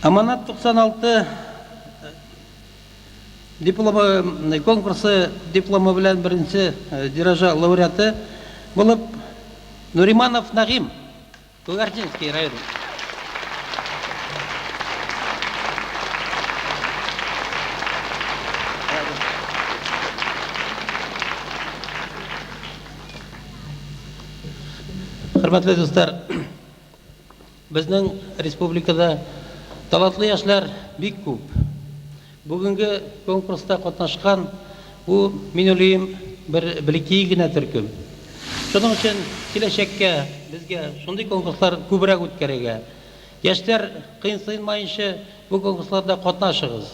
Аманат 96 дипломы конкурсы дипломы белән беренче дәрәҗә лауреаты булып Нуриманов Нагим, Кугартинский районы. Хөрмәтле дуслар, безнең республикада талантлы яшьләр бик күп. Бүгенге конкурста катнашкан бу, мин уйлыйм, бер бәләкәй генә төркем. Шуның өчен киләчәккә безгә шундый конкурслар күбрәк үткәрергә. Яшьләр кыенсынмаенча бу конкурсларда катнашыгыз.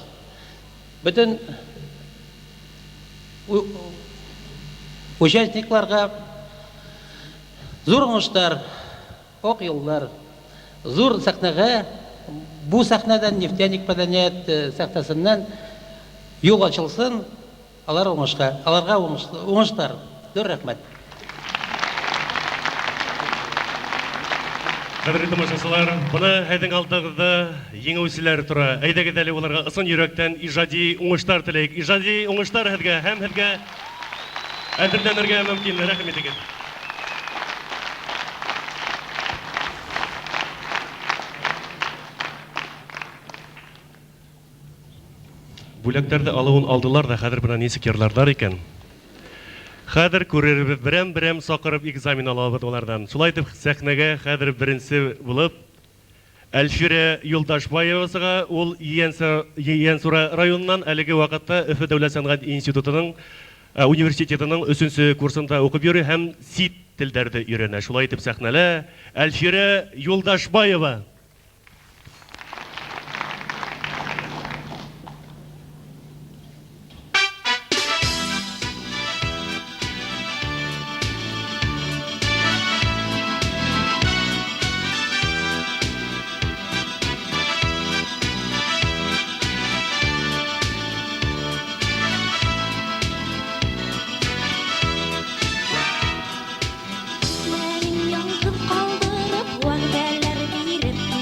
Бөтен участникларга зур уңышлар, ак юллар, зур сәхнәгә, бу сәхнәдән Нефтяник мәдәният сәхнәсеннән юл ачылсын, алар уңышка, аларга уңышлар. Зур рәхмәт. Кадерле тамашачылар, бына һеҙҙең алдығыҙҙа еңеүселәр тора. Әйҙәгеҙ әле уларға ысын йөрәктән ижади уңыштар теләйек. Ижади уңыштар һеҙгә һәм һеҙгә әҙерләнергә мөмкин. Рәхим итегеҙ. Бүләктәрҙе алыуын алдылар ҙа, хәҙер бына нисек йырларҙар икән. Хәҙер күрербеҙ, берәм-берәм саҡырып экзамен алабыҙ уларҙан. Шулай итеп сәхнәгә хәҙер беренсе булып Әлфирә Юлдашбаева сыға. Ул Ейәнсура районынан, әлеге ваҡытта Өфө дәүләт сәнғәт институтының, университетының өсөнсө курсында уҡып йөрөй һәм сит телдәрҙе өйрәнә. Шулай итеп сәхнәлә Әлфирә Юлдашбаева. Китмәнең ялгыз калдырып, вәгъдәләр биреп.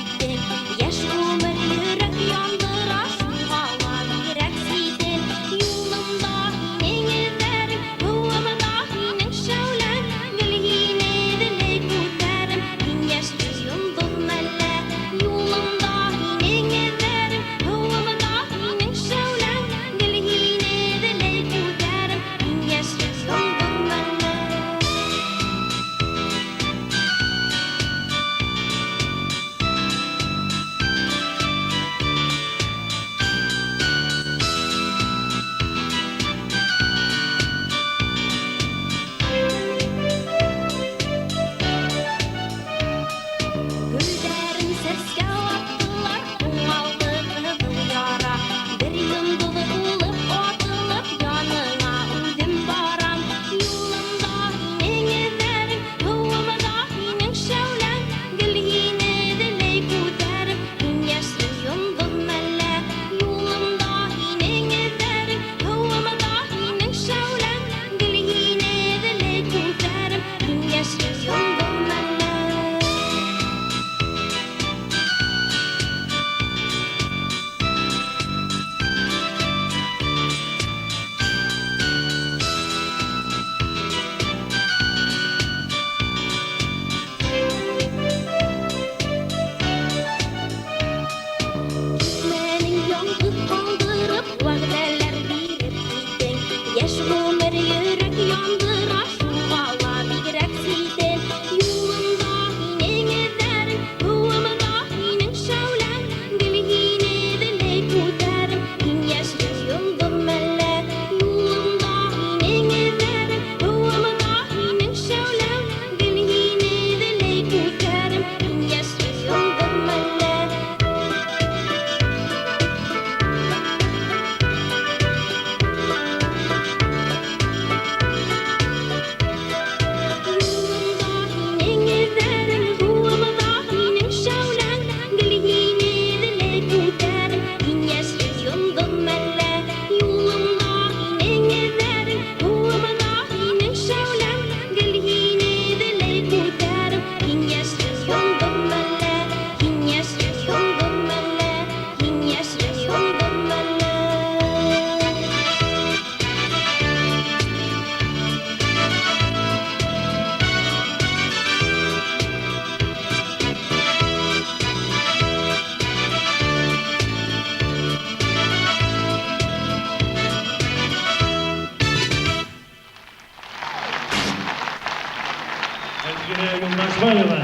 Бикбаева.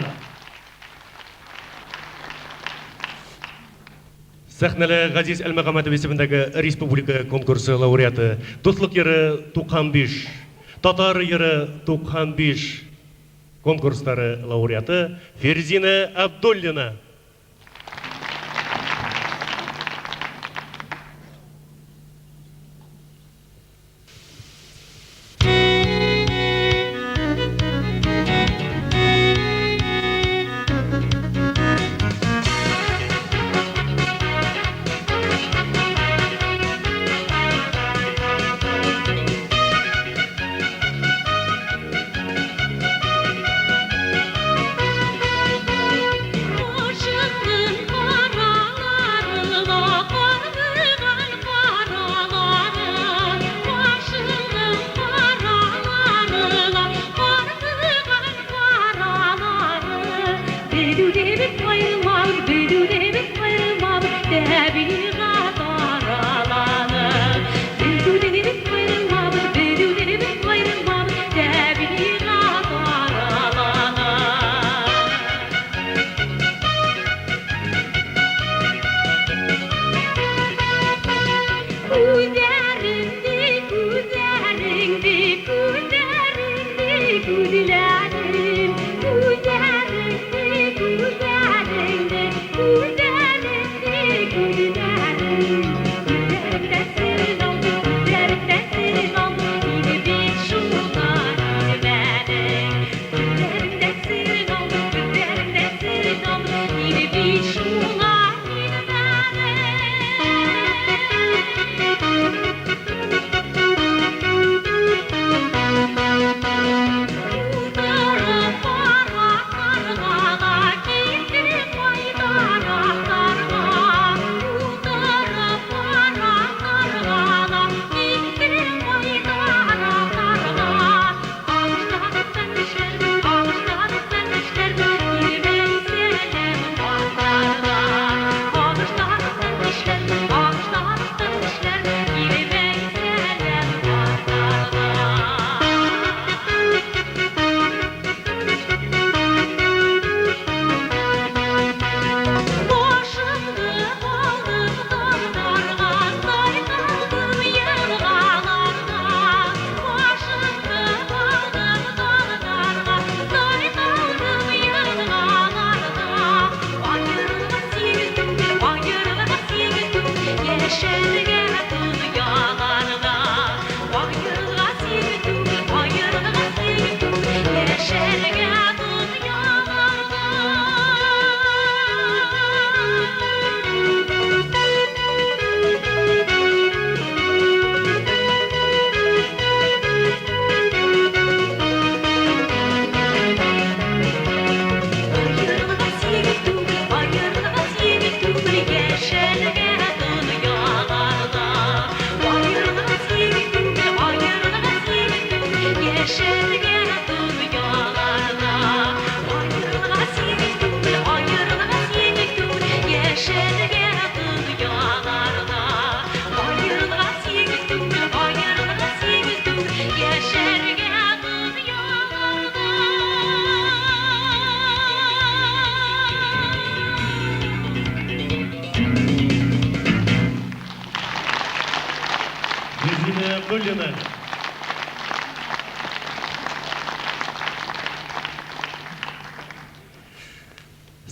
Сәхнәлә Газиз Әлмәхәмәтов исемендәге республика конкурсы лауреаты, Дуҫлыҡ йыры 95, Татар йыры 95 конкурстары лауреаты Ферзина Абдуллина.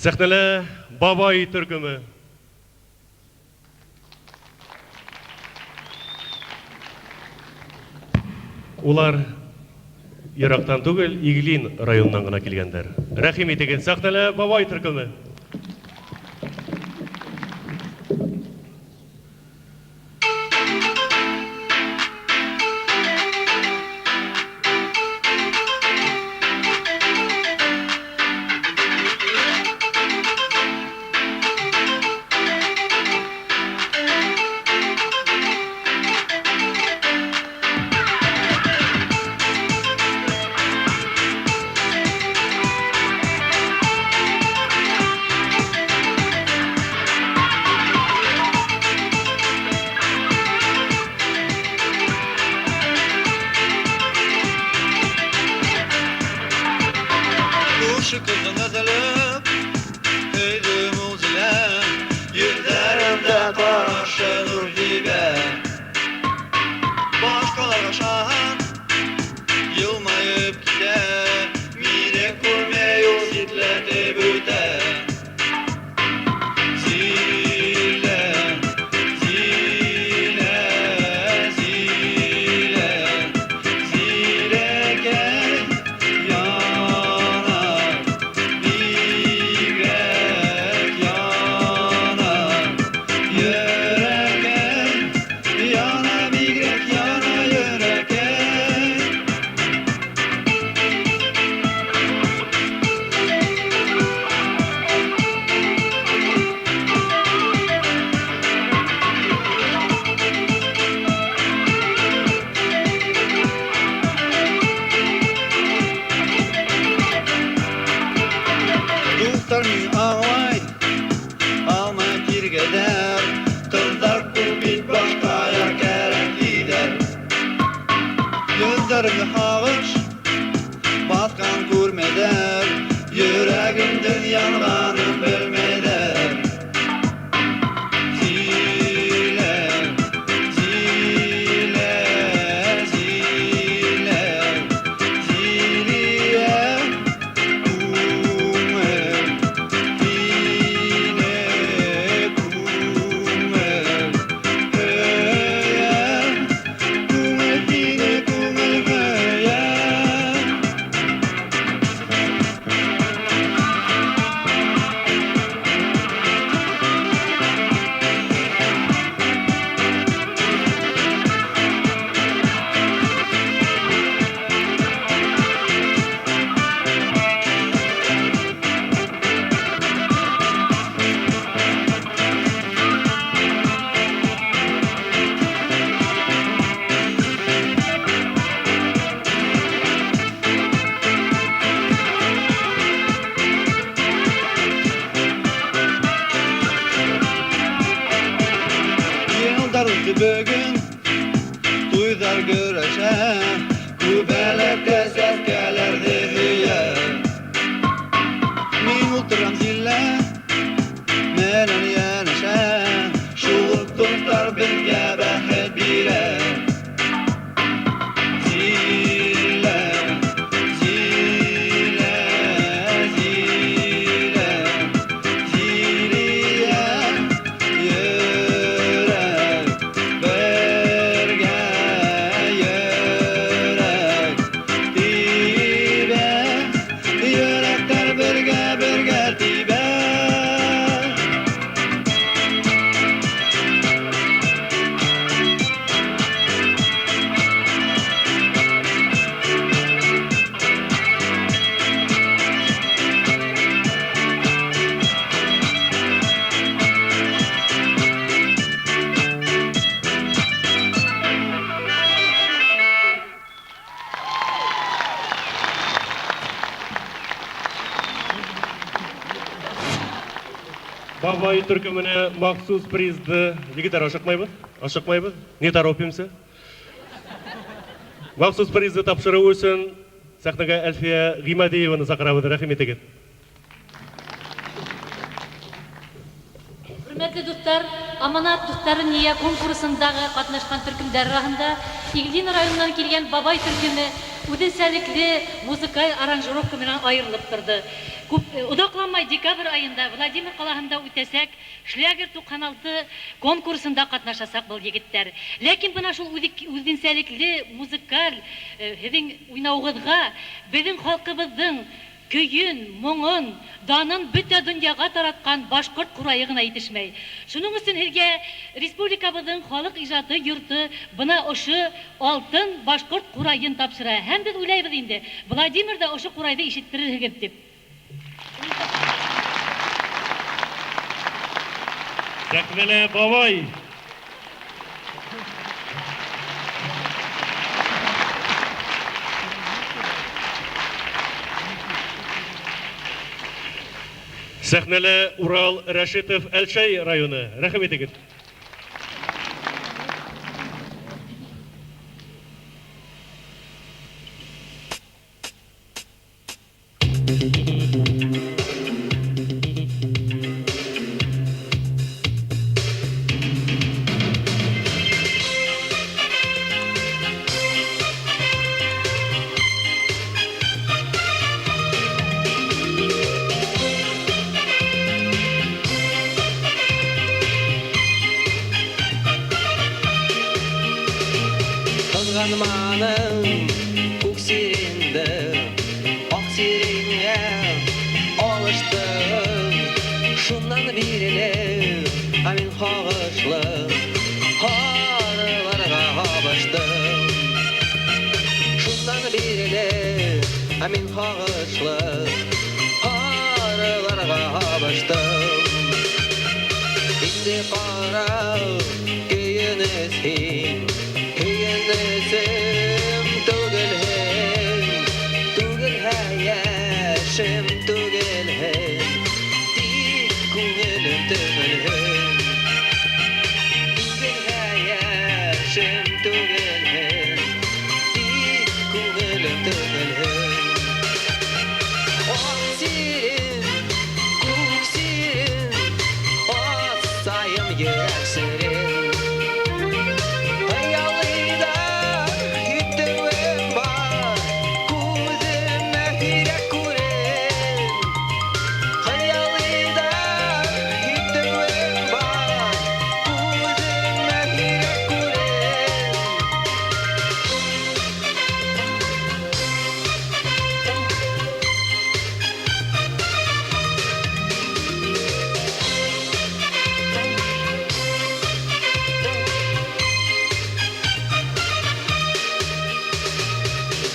Сәхнәлә Бабай төркөмө. Улар ерактан түгел, Иглин районынан гына килгәндәр. Рәхим итегез, сәхнәлә Бабай төркөмө. Йөрәкәй, яна бигрәк яна йөрәкәй. Дуҫтар мине аңлай алмай тиргәйҙәр, ҡыҙҙар күп бит башҡа яр кәрәк тиҙәр. Йөҙҙәремде һағыш баҫҡан күрмәйҙәр, йөрәгемдең янғанын белмәйҙәр. Зилә, Зилә, Зилә, Зилиә, күңел һине, күңел һөйә, күңел һине, күңел һөйә. Йылдар үтте бөгөн, туйҙар көрәшә, күбәләктә сәскәләрҙе һөйә. Мин ултырам Зилә менән йәнәшә, шул уҡ дуҫтар беҙгә бәхет бирә. Зилә, Зилә, Зилә, Зилиә, йөрәк бергә, йөрәк тибә, йөрәктәр бергә, бергә тибә. Бабай төркөмөнә махсус призды. Егетләр, ашыҡмайбыҙ? Ашыҡмайбыҙ? Не торопимся? Махсус призды тапшырыу өсөн сәхнәгә Әлфиә Ғимадиеваны саҡырабыҙ. Рәхим итегеҙ. Хөрмәтле дуҫтар, Аманат дуҫтары ния конкурсындағы ҡатнашҡан төркөмдәр араһында Иглин районынан килгән Бабай төркөмө үҙенсәлекле музыкаль аранжировка менән айырылып торҙо. Күп оҙаҡламай декабрь айында Владимир ҡалаһында үтәсәк Шлягер 96 конкурсында ҡатнашасаҡ был егеттәр. Ләкин бына шул үҙенсәлекле музыкаль һеҙҙең уйнауығыҙға беҙҙең халҡыбыҙҙың көйөн, моңон, данын бөтә донъяға таратҡан башҡорт ҡурайы ғына етешмәй. Шуның өсөн һеҙгә республикабыҙҙың халыҡ ижады йорто бына ошо алтын башҡорт ҡурайын тапшыра. Һәм беҙ уйлайбыҙ инде, Владимир ҙа ошо ҡурайҙы ишеттерерһегеҙ тип. Сәхнәлә бабай. Сәхнәлә Урал Рәшитов, Әлшәй районы. Рәхим итегеҙ. Ҡыҙғанманың күк сиренде, аҡ сиренгә алыштым. Шунан бирле мин һағыштым. Ә мин һагышлы карларга абыштым. Инде кара көенес һин, көенесем түгелһең, түгел яшем түгелһең, тик күңелем түгелһең. Түгел яшем түгелһең, тик күңелем түгелһең. Ак сирень, күк сирень, асайым йөрәк серен. Хыялыйда итеүем бар, күҙемә һирәк күрен. Хыялыйда итеүем бар, күҙемә һирәк күрен.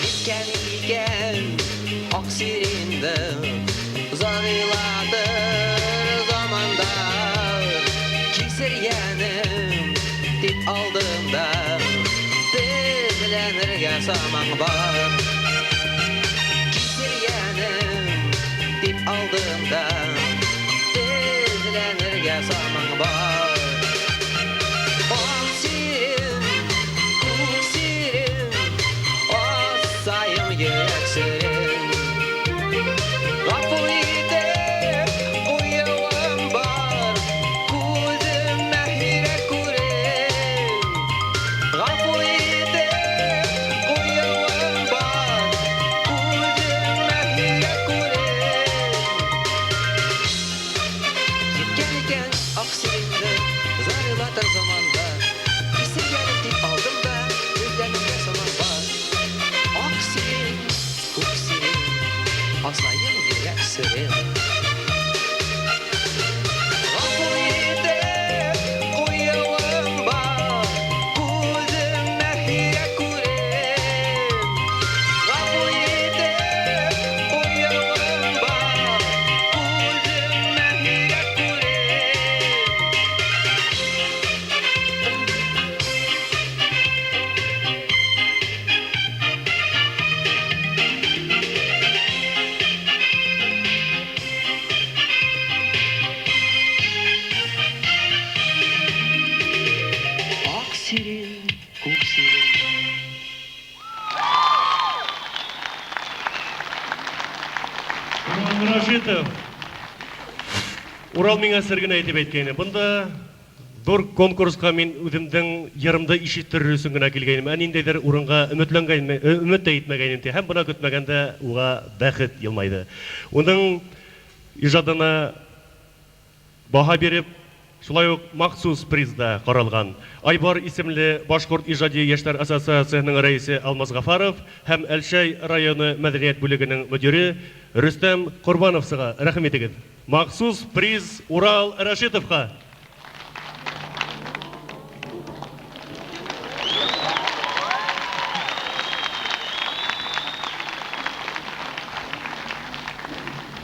Еткән икән аҡ сиренде Зарилатыр заманда. Кисер йәнем тип алдымда Теҙләнергә самаң бар. Кисер йәнем тип алдымда Теҙләнергә самаң бар. Аҡ сирень, күк сирень, асайым йөрәк серен. Ғәфү итеп ҡуйыуым бар, күҙемә һирәк күрен. Ғәфү итеп ҡуйыуым бар, күҙемә һирәк күрен. Еткән икән аҡ сиренде зарилатыр заманда. Кисергәнем тип алдым да теҙләнергә самаң бар. Аҡ сирень, күк сирень, асайым йөрәк серен. Ғәфү итеп ҡуйыуым бар, күҙемә һирәк күрен. Ғәфү итеп ҡуйыуым бар, күҙемә һирәк күрен. Аҡ сирень, күк сирень. Урал Рашитов. Урал миңа сер генә әйтеп әйткәйне. Бында ҙур конкурсҡа мин үҙемдең йырымды ишеттерер өсөн генә килгәйнем. Ә ниндәйҙер урынға өмөтләнгәйнем, өмөт тә итмәгәйнем ти. Һәм бына көтмәгәндә уға бәхет йылмайҙы. Уның ижадына баһа биреп, шулай уҡ махсус приз да ҡаралған. Айбар исемле Башҡорт ижади йәштәр ассоциацияһының рәйесе Алмаз Ғафаров һәм Әлшәй районы мәҙәниәт бүлегенең мөдире Рөстәм Ҡорбанов сыға. Рәхим итегеҙ. Махсус приз Урал Рашитовҡа.